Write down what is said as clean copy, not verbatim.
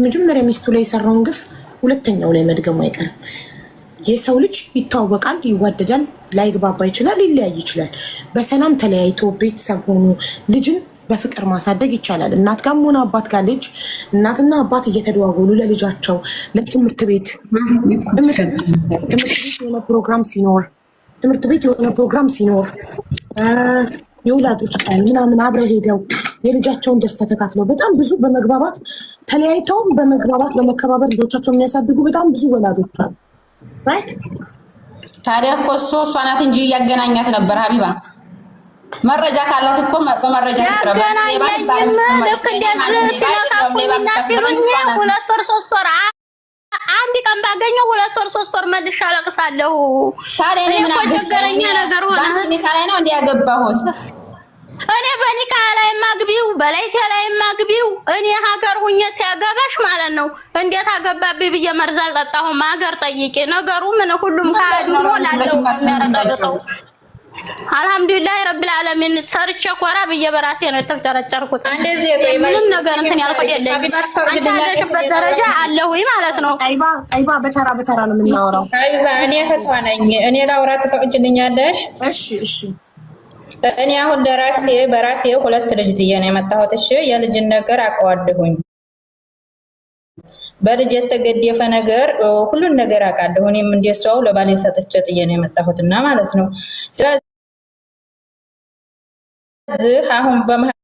የመጀመሪያ ሚስቱ ላይ የሰራውን ግፍ ሁለተኛው ላይ መድገሙ አይቀርም። የሰው ልጅ ይተዋወቃል፣ ይዋደዳል፣ ላይግባባ ይችላል፣ ሊለያይ ይችላል። በሰላም ተለያይቶ ቤተሰብ ሆኖ ልጅን በፍቅር ማሳደግ ይቻላል። እናት ጋርም ሆነ አባት ጋር ልጅ እናትና አባት እየተደዋወሉ ለልጃቸው ለትምህርት ቤት ትምህርት ቤት የሆነ ፕሮግራም ሲኖር የወላጆች ቀን ምናምን አብረው ሄደው የልጃቸውን ደስታ ተካፍለው በጣም ብዙ በመግባባት ተለያይተውም በመግባባት በመከባበር ልጆቻቸው የሚያሳድጉ በጣም ብዙ ወላጆች አሉ። Right? ታዲያ እኮ እሱ እሷ ናት እንጂ እያገናኛት ነበር። ሀቢባ መረጃ ካላት እኮ በመረጃ ትቅረብ። ያገናኘኝም ልክ እንደዚህ ሲነካኩኝና ሲሉኝ 2 ወር 3 ወር አንድ ቀን ባገኘው 2 ወር 3 ወር መልሼ አለቅሳለሁ። ታዲያ እኔ እኔ ምን እኮ ቸገረኛ ነገር ሆነ። በአንቺ ኒካ ላይ ነው እንዲ ያገባሁት። እኔ በኒካ ላይ ማግቢው በላይቴ ላይ ማግቢው እኔ ሀገር ሁኜ ሲያገባሽ ማለት ነው። እንዴት አገባብኝ ብዬ መርዝ አልጠጣሁም። ሀገር ጠይቄ ነገሩ ምን ሁሉም ካዱ ላለው የሚያረጋግጠው አልሐምዱሊላህ ረብል ዓለሚን ሰርቼ ኮራ ብዬ በራሴ ነው የተፍጨረጨርኩት። እንደዚህ የጦይ ምንም ነገር እንትን ያልኩት የለኝም። አንቺ ያለሽበት ደረጃ አለሁኝ ማለት ነው። ጠይባ ጠይባ፣ በተራ በተራ ነው የምናወራው። ሀቢባ፣ እኔ እህቷ ነኝ። እኔ ላውራ ትፈቅጂልኛለሽ? እሺ እሺ። እኔ አሁን ለራሴ በራሴ ሁለት ልጅ ጥዬ ነው የመጣሁት። እሺ፣ የልጅን ነገር አውቀዋለሁኝ። በልጅ የተገደፈ ነገር ሁሉን ነገር አውቃለሁ። እኔም እንደሷው ለባሌ ሰጥቼ ጥዬ ነው የመጣሁትና ማለት ነው። ስለዚህ አሁን በመሀል